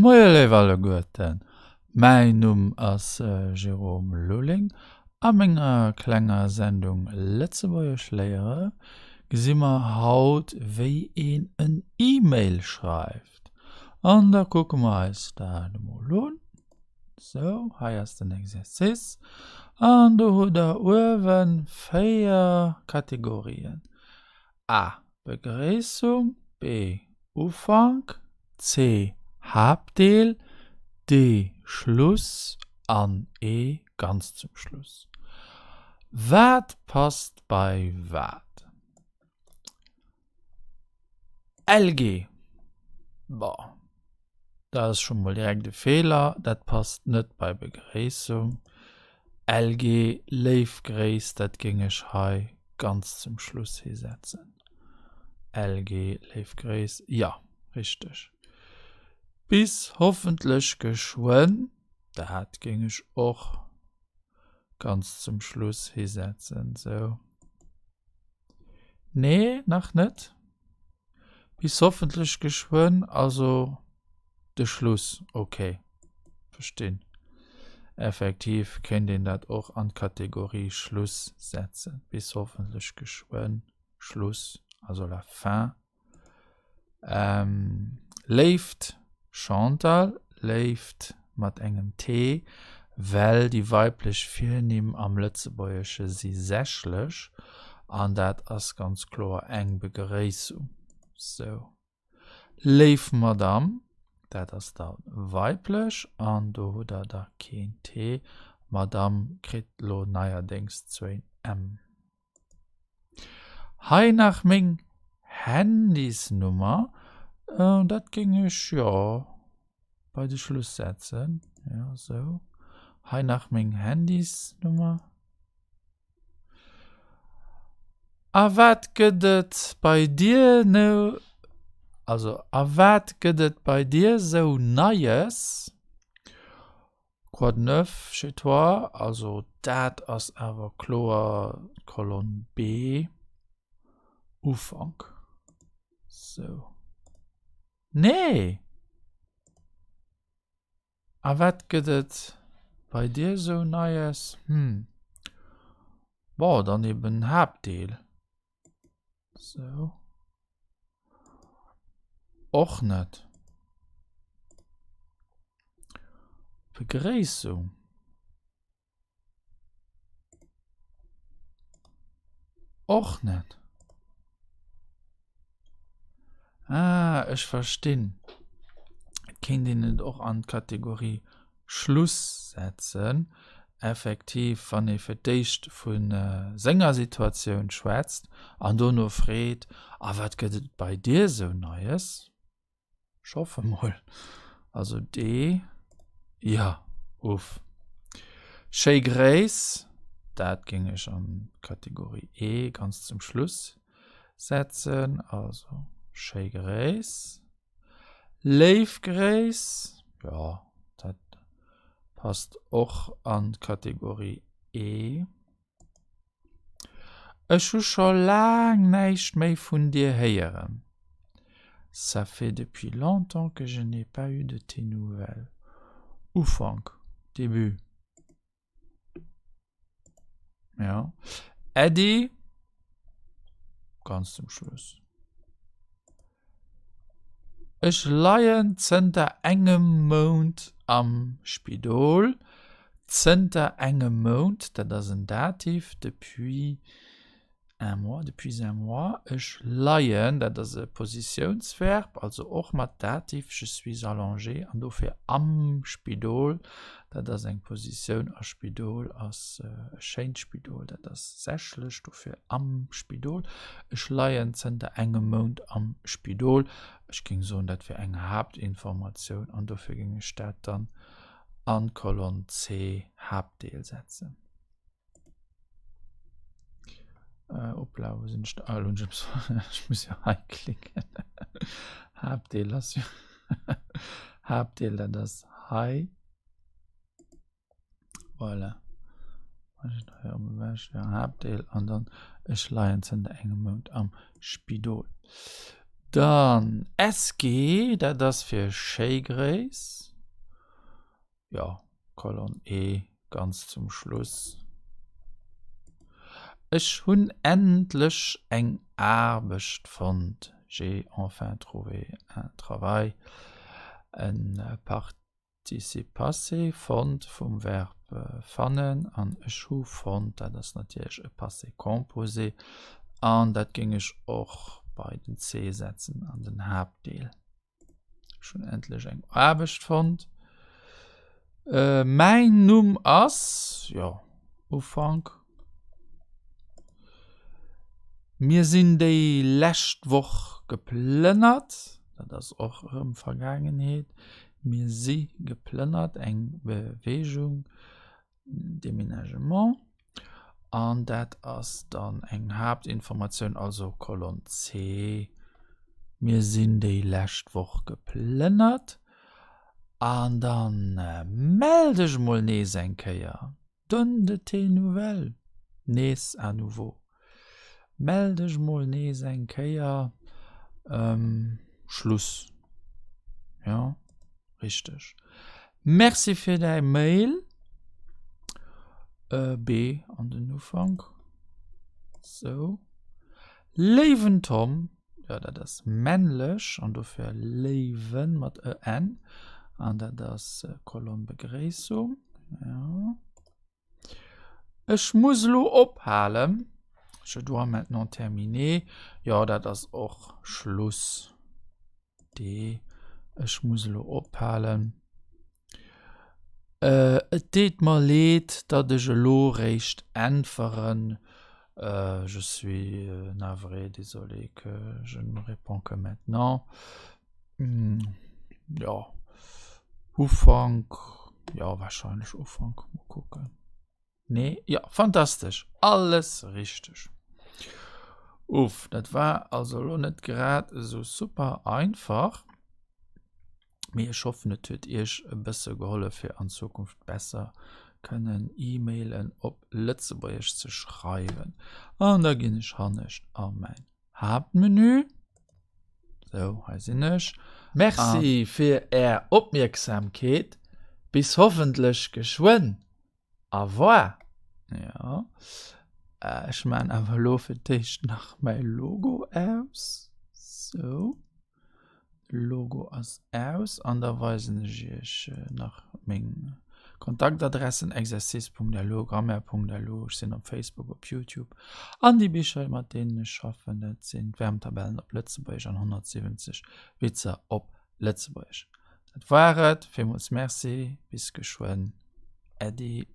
Moie léif alleguerten, mäin Numm ass Jérôme Lulling. A menger klenger Sendung Lëtzebuergesch léiere gesi mer haut wéi een en E-Mail schreift. An da kucke mer eis dat emol un. Sou, hei ass den Exercice. An do hutt der uewe 4 Kategorien. A, Begréissung, B, Ufank, C, Haaptdeel, D, Schluss an E, ganz zum Schluss. Wat passt bei wat? LG, Bon, dat ass scho mol direkt e Feeler, dat passt net bei Begréissung. LG, Léif Gréiss, dat géing ech hei ganz zum Schluss hisetzen. LG, Léif Gréiss, jo, richteg. Bis hoffentlech geschwënn, dat géing ech och ganz zum Schluss hisetzen, sou. Nee, nach net. Bis hoffentlech geschwënn, also de Schluss, ok, verstinn. Effektiv kéint een dat och an d'Kategorie Schluss setzen, bis hoffentlech geschwënn, Schluss, also la fin. Léift Chantal, Léift mat engem T, well déi weiblech Virnimm am Lëtzebuergesche si sächlech an dat ass ganz kloer eng Begréissung. Sou. Léif Madamm, dat ass da weiblech an do hutt der da keen T. Madamm kritt lo neierdéngs zwéin M. Hei nach meng Handysnummer, dat géing ech jo bei de Schluss setzen, jo sou. Hei nach meng Handysnummer. A wat gëtt et bei dir no, also a wat gëtt et bei dir sou Neies? Quoi de neuf chez toi? Also dat ass awer kloer d'Kolonn B, Ufank. Sou. Nee! A wat gëtt et bei dir sou Neies? Hm. Bon, dann eben Haaptdeel. Sou. Och net. Begréissung. Och net. Ah, ech verstinn. Et kéint een et och an d'Kategorie Schluss setzen. Effektiv, wann ee fir d'éischt vu senger Situatioun schwätzt an dono freet, A wat gëtt et bei dir sou Neies? Ech hoffe mol. Also D, jo, uff. Schéi Gréiss, dat géing ech an d'Kategorie E ganz zum Schluss setzen. Also schéi Gréiss. Léif Gréiss, jo, dat passt och an d'Kategorie E. Ech hu scho laang näischt méi vun dir héieren. Ça fait depuis longtemps que je n'ai pas eu de tes nouvelles. Ufank, Début. Ja. Äddi, ganz zum Schluss. Ech leien zënter engem Mount am Spidol. Zënter engem Mount, dat ass en Dativ, depuis un mois, depuis un mois. Ech leien, dat ass e Positiounsverb, also och mat Dativ, je suis allongé, an dofir am Spidol, dat ass eng Positioun a Spidol ass e schéint Spidol, dat ass sächlech, dofir am Spidol. Ech leien zënter engem Mount am Spidol. Ech géing soen, dat wär eng Haaptinformatioun an dofir géing ech dat dann an d'Kolonn C, Haaptdeel, setzen. Äh, hoppla, wo sinn ech da? Ah, elo hunn ech ech muss jo hei klicken. Haaptdeel ass jo Haaptdeel, dat ass hei. Voilà. Ja, Haaptdeel an dann ech leien zënter engem Mount am Spidol. Dann SG, dat ass fir schéi Gréiss. Jo, Kolonn E ganz zum Schluss. Ech hunn endlech eng Aarbecht fonnt, J'ai enfin trouvé un travail. En Participe passé, fonnt, vum Verb fannen, an ech hu fonnt, dat ass natierlech e Passé composé, an dat géing ech och bei den C setzen an den Haaptdeel. Ech hunn endlech eng Aarbecht fonnt. Äh, mäin Numm ass, jo, Ufank. Mir sinn déi lescht Woch geplënnert. Dat ass och erëm Vergaangenheet. Mir si geplënnert, eng Beweegung. Déménagement an dat ass dann eng Haaptinformatioun, also Kolonn C. Mir sinn déi lescht Woch geplënnert an dann mell dech mol nees eng Kéier, donne de tes nouvelles, nees à nouveau. Mell dech mol nees eng Kéier. Schluss. Jo, richteg. Merci fir däi Mail. B an den Ufank. Sou. Léiwen Tom, jo dat ass männlech an dofir léiwen mat e n an dat ass Kolonn Begréissung. Jo. Ech muss elo ophalen. Je dois maintenant terminer. Jo, dat ass och Schluss. D. Ech muss elo ophalen. Äh, et deet mer leed, datt ech elo réischt äntweren. Äh, je suis navré, désolé que je ne réponds que maintenant. Jo, Ufank, jo wahrscheinlech Ufank, mol kucken. Nee, jo, fantastesch, alles richteg. Uff, dat war also elo net grad esou super einfach, mee ech hoffen et huet iech e bësse gehollef fir an Zukunft besser kënnen E-Mailen op Lëtzebuergesch ze schreiwen. An da ginn ech hannescht a mäin Haaptmenü. Sou, hei sinn ech. Merci fir är Opmierksamkeet. Bis hoffentlech geschwënn. Au revoir. Jo, ech maan awer elo fir d'éischt nach mäi Logo aus. Sou. Logo ass aus an da weisen ech iech nach meng Kontaktadressen, exercice.lu, grammaire.lu, ech sinn op Facebook, op Youtube an déi Bicher mat deenen ech schaffen, dat sinn d'Wärmtabellen op Lëtzebuergesch an 170 Witzer op Lëtzebuergesch. Dat war et, villmools Merci, bis geschwënn, Äddi.